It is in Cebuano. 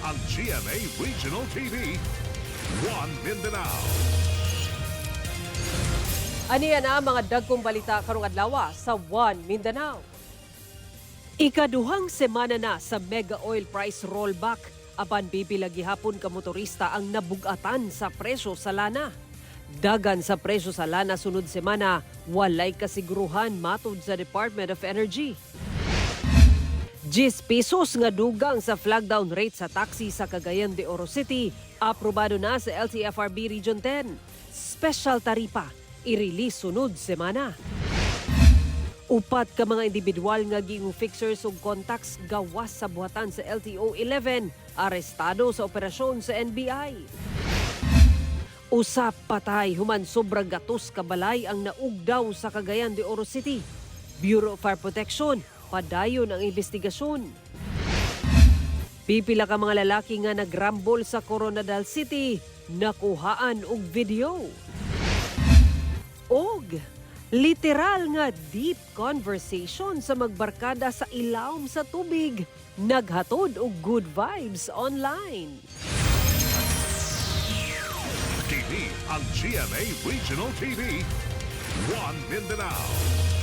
Ang GMA Regional TV. One Mindanao. Aniya na ang mga dagkong balita karong adlaw sa One Mindanao. Ikaduhang semana na sa mega oil price rollback, apan pipila gihapon ka motorista ang nabugatan sa presyo sa lana. Dagan sa presyo sa lana sunod semana, walay kasiguruhan matud sa Department of Energy. 10 pesos nga dugang sa flag down rate sa taxi sa Cagayan de Oro City, aprobado na sa LTFRB Region 10. Special taripa, i-release sunod semana. Upat ka mga individual nga giingong fixers ug contacts gawas sa buhatan sa LTO 11, arestado sa operasyon sa NBI. Usa patay human sobrang gatos ka balay ang naugdaw sa Cagayan de Oro City. Bureau of Fire Protection, padayon ang investigasyon. Pipila ka mga lalaki nga nagrambol sa Koronadal City, nakuhaan og video. Og literal nga deep conversation sa magbarkada sa ilawom sa tubig, naghatod og good vibes online. Kini ang GMA Regional TV. One Mindanao.